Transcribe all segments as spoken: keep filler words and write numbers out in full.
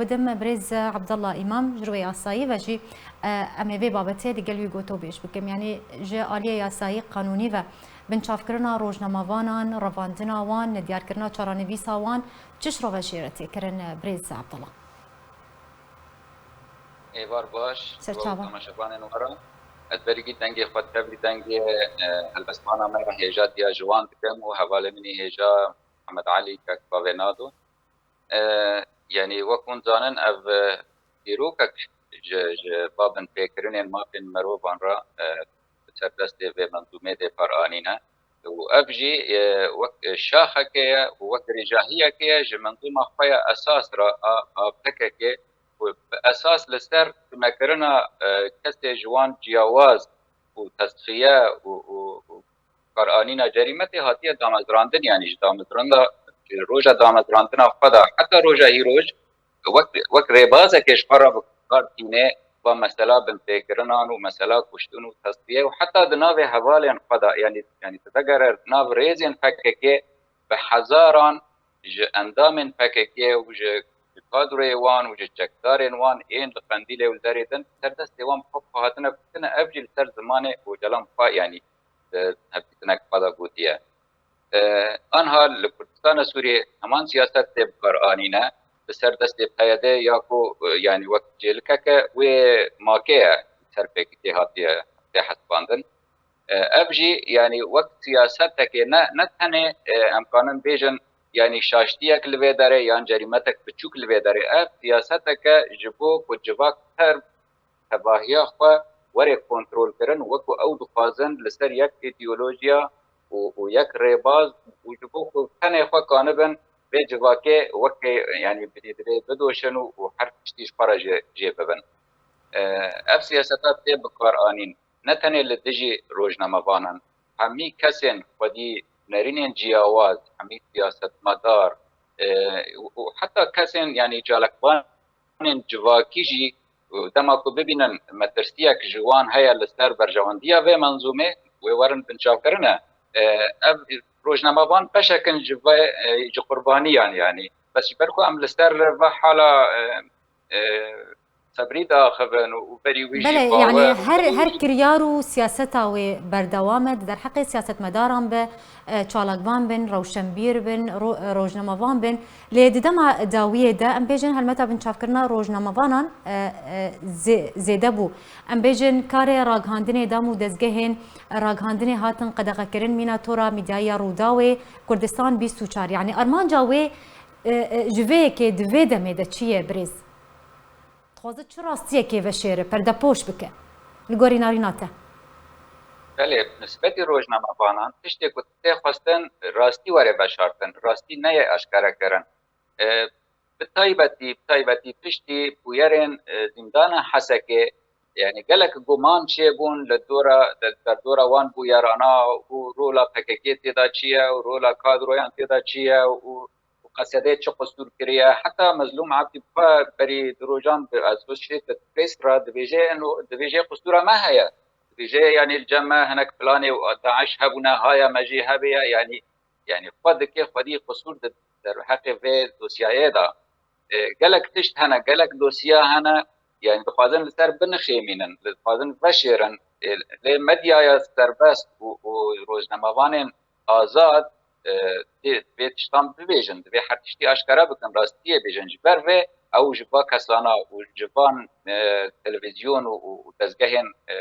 Bidim birêz Abdullah Îmam ji rûyê yasayî ve jî, e, em ê vê babetê li gel wî gotobêj bikim. Yanî ji aliyê yasayî, qanûnî ve binçavkirina rojnamavanan, revandina wan, diyarkirina çarenivîsa wan çi şirove jê re tê kirin, birêz Abdullah? Êvar baş, Serçava. Temaşevanên we re. Ez berî dengê xwe tevlî dengê, e, helbestmana me re hêja diya ji wan dikim û hevalê min î hêja Mihemed Elî kek bavê Nado. E, yanî wek hûn zanin ev, e, dîrokek ji, ji babin pêkirinên mafên merovan re, e, bi ser destê vê menzûmê dê par anîne. Û ev jî, e, wek şaxeke ye û wek dirêjahiyeke ye ji menzûma xwe ya esas re a, a P K K û bi esas li ser tunekirina, e, kesê ji wan ciyawaz û tesfiye û, û, û karanîna cerîmetê hatiye damezrandin, yanî ji damezranda, ji roja damezrandina xwe de heta roja hîroj wek, wek rêbazekê ji xwe re bi kar tîne, ba mesela binpêkirinan û mesela kuştin û tesfiye û heta di navê hevalên xwe de, yanî, yanî tu vegere nav rêzên P K K bi hezaran ji endamên P K K û ji, ji kadroyê wan û ji çekdarên wan ên li Qendîlê û li derê din ser destê wan bi xwe hatine kuştine, ev jî li ser zimanê Ocalan bi xwe, yanî di hevdîtinek xwe de gotiye. E, anha li Kurdistana Sûriyê heman siyaset tê bi kar anîne, li ser destê P Y D ya ku, e, yanî wek cêlikeke wê makê ye, ser P K K hatiye, tê hesibandin. E, ev jî, yanî wek siyasetekê ne, ne tenê, e, em kanin bêjin, yanî şaştiyek li vê derê yan cerîmetek biçûk li vê derê. Ev siyaseteke ji bo ku civak her tevahiya xwe were kontrolkirin, wekî ew dixwazin li ser yek îdeolojiya û, û yek rêbaz û ji bo ku tenê xwe kanibin vê civakê wekî, yanî bidî divê bidoşin û, û her tiştî ji xwe re jê, jê bibin. E, ev siyaseta tê bi kar anîn, ne tenê li dijî rojnamevanan, hemî kesên xwedî nerînên ciyawaz, hemî siyasetmedar, e, û, û heta kesên, yanî çalakvan civakî jî, û dema ku bibînin metirsiyek ji wan heye li ser berjewendiya vê menzûmê, wê werin binçavkirine. E, ev rojnamevan beşek in ji vê, e, ji qurbaniyan, yanî. Bes ji ber ku em li ser va hala, e, e, sebrî diaxivin û berî wî jî Belê, yanî bawer û her, berî wî her jî kiryar û siyaseta wê berdewam e, di derheqê siyasetmedaran be, e, çalakvan bin, rewşenbîr bin, ro-, e, rojnamevan bin. Lê di dema dawiyê de, em bêjin helmeta binçavkirina rojnamevanan, e, e, zê-, zêde bû. Em bêjin karê ragihandinê dam û dezgehên ragihandinê hatin qedexekirin mîna tora mîdyayî ya Rûdawê, Kurdistan bîst û çar. Yanî armanca wê, e, e, ji vê yekê di vê demê de çi ye birêz? Dixwaze çi rastiyekê veşêre, perdepoş bike? Li gorî narîna te. Belê, bi nisbetî rojnamevanan tiştê ku tê xwestin rastî were veşartin, rastî neyê aşkare kirin. E, bi taybetî, bi taybetî piştî bûyerên, e, zîndana Hesekê, yanî gelek guman çêbûn li dora, li derdora wan bûyerana û rola P K K tê de çi ye û rola kadroyan tê de çi ye û û Qesedê çi qisûr kiriye. Heta Mezlûm Ebdî bi xwe berî du rojan bi Associated Press re dibêje, eno, dibêje qisûra me heye. Dibêje, yanî li cem me hinek planê û DAIŞ hebûne, haya me jî hebe ye, yanî, yanî xwe dike xwedî qisûr di derheqê vê dosyayê de. E, gelek tişt hene, gelek dosya hene, yanî dixwazin li ser binixêmînin, dixwazin veşêrin. E, lê medyaya serbest û, û rojnamevanên azad, e, dê, divê tiştan bibêjin, divê her tiştî aşkera bikin, rastiyê bêjin. Ji ber vê ew ji va kesana û ji van, e, televîzyon û, û dezgehên, e,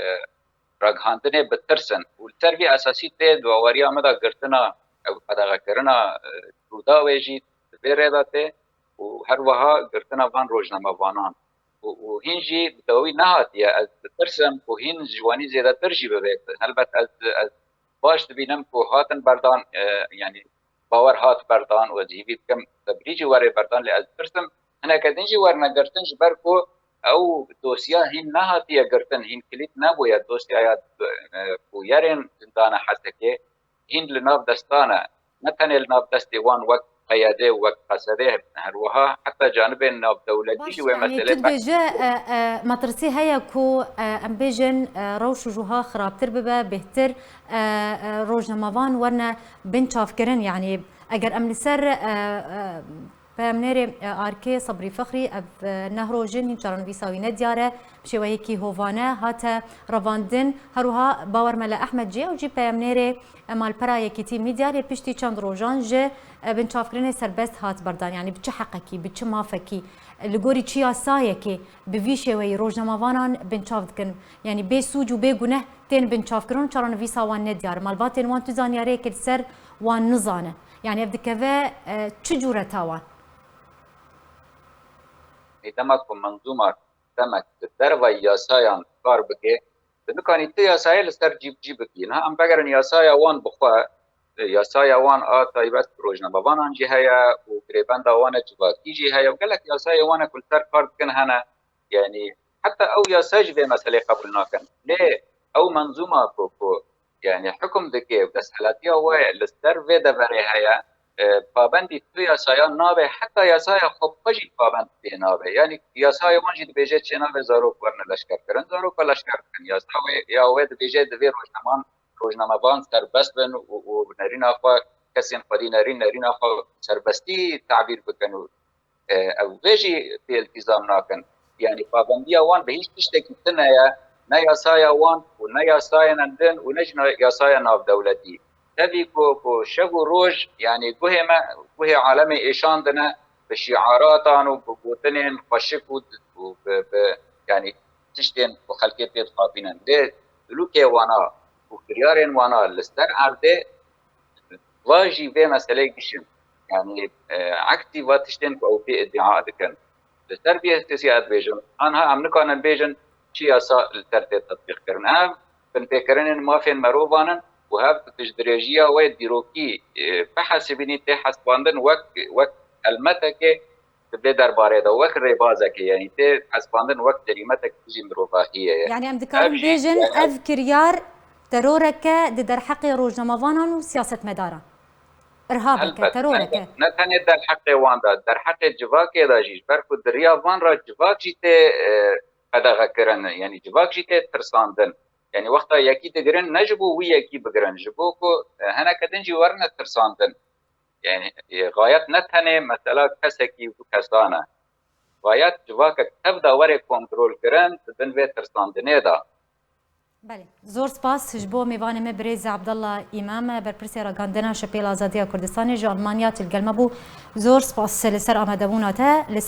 ragihandinê bitirsin. Û li ser vî esasî tê di baweriya me de girtina, ew qedexekirina, e, Rûdawê jî di vê rê de tê û her wiha girtina van rojnamevanan. Û, û hîn jî bi dawî nehatiye. Ez ditirsim ku hîn ji wanî zêdetir jî bibe. Helbet ez, ez baş dibînim ku hatin berdan, e, yanî bawer hat berdan û ez hîvî dikim sebrî jî were berdan, lê ez ditirsim hineke din jî werne girtin, ji ber ku ew dosya hîn nehatiye girtin, hîn kilît nebûye. Dosyaya, e, bûyerên zindana Hesekê hîn li nav destan e. Ne tenê li nav destê wan wek P Y D û wek Qesedê, her wiha heta canibên navdewletî Baş, jî wê yanî meselê tu dibêje, behs e, e, metirsî heye ku, e, em bêjin, e, rewş û jûha xirabtir bibe, bêhtir, e, e, rojnamevan werne bin çavkirin. Yanî eger em li ser, e, e, Peyamnêrê e, Arkê Sebrî Fixrî, ev e, neh rojin hîn çarenivîsa wî nediyar e, bi şêweyekî hovane hate revandin. Her wiha Bawer Mele Ehmed jî, ew jî peyamnêrê e, malpera Yekîtî Mîdya lê piştî çend rojan ji e, binçavkirinê serbest hat berdan. Yanî bi çi heqekî, bi çi mafekî, e, li gorî çi yasayekê bi vî şêweyî rojnamavanan binçav dikin? Yanî bê sûc û bê guneh tên binçavkirin û çarenivîsa wan nediyar. Malbatên wan tu zanyariyekê li ser wan nizane. Yanî ev dikeve e, çi cûre tawan? Ê, dema ku menzûma demek di dervayî yasayan kar bike, di nikanî ti yasayê li ser cîbicî bikî. Niha em vegerin yasaya wan bi xwe, e, yasaya wan a taybet bi rojnamevanan jî heye û girêbenda wan e civakî jî heye û gelek yasayê wan e ku li ser kar dikin hene. Yanî heta ew yasa jî vê meselê qebûl nakin. Lê ew menzûma ku, ku yanî hukum dike û desthilatiya we li ser vê deverê heye, e, pabendî tu yasayan nabe, heta yasaya xwe bi xwe jî pabend pê nabe. Yanî yasayê wan jî dibêje çênabe zarok werine leşkerkirin, zarok ve leşker dikin. Yasa wê, ya wê dibêje divê rojnaman-, rojnamevan serbest bin û, û nerîna xwe, kesên xwedî nerîn, nerîna xwe serbestî tabîr bikin û e, ew vê jî pê iltîzam nakin. Yanî pabendiya wan bi hîç tiştekî tune ye, ne yasaya wan û ne yasayên din û ne jî na-, yasaya navdewletî. Tevî ku, ku şev û roj, yanî guhê me, guhê alemê êşan dine bi şîaratan û bi gotinên xweşik û, û bi, bi, yanî tiştên ku xelkê pê dixapînin. Lê dilûkê wana û kiryarên wana li ser erdê va jî vê meseleyê giş in. Yanî, e, eksî va tiştên ku ew pê îdia dikin. Li ser vê yasayê ez dibêjim, anha em nikarin bêjin çi yasa li ser tê tetbîqkirin. Ev binpêkirinên mafên merovan in û hev di dijdirêjiya wê dîrokî, e, bihesibînî tê hesibandin wek, wek helmetekê di vê derbarê de wek rêbazekê, yanî tê hesibandin wek cerîmetek dijî mirovahiyê ye. Yanî em dikarin bêjin ev kiryar teroreke di derheqê rojnamevanan û siyasetmedaran. Irhabeke, teroreke. Ne tenê derheqê wan de, derheqê civakê de jî, ji ber ku di riya van re civak jî tê, e, qedexekirin, yanî civak jî tê tirsandin. Yanî wexta yekî digirin, ne ji bo wî yekî bigirin, ji bo ku, e, hineke din jî werine tirsandin. Yanî, e, xayet ne tenê mesela kesekî û du kesan e. Xayet civakek tev de were kontrolkirin di bin vê tirsandinê de. Belê. Zor spas ji bo mêvanê me birêz Abdullah Îmam, berpirsê ragihandina Şepêla Azadiya Kurdistanê ji Almanya tu li gel me bû. Zor spas li ser amadebûna te. Li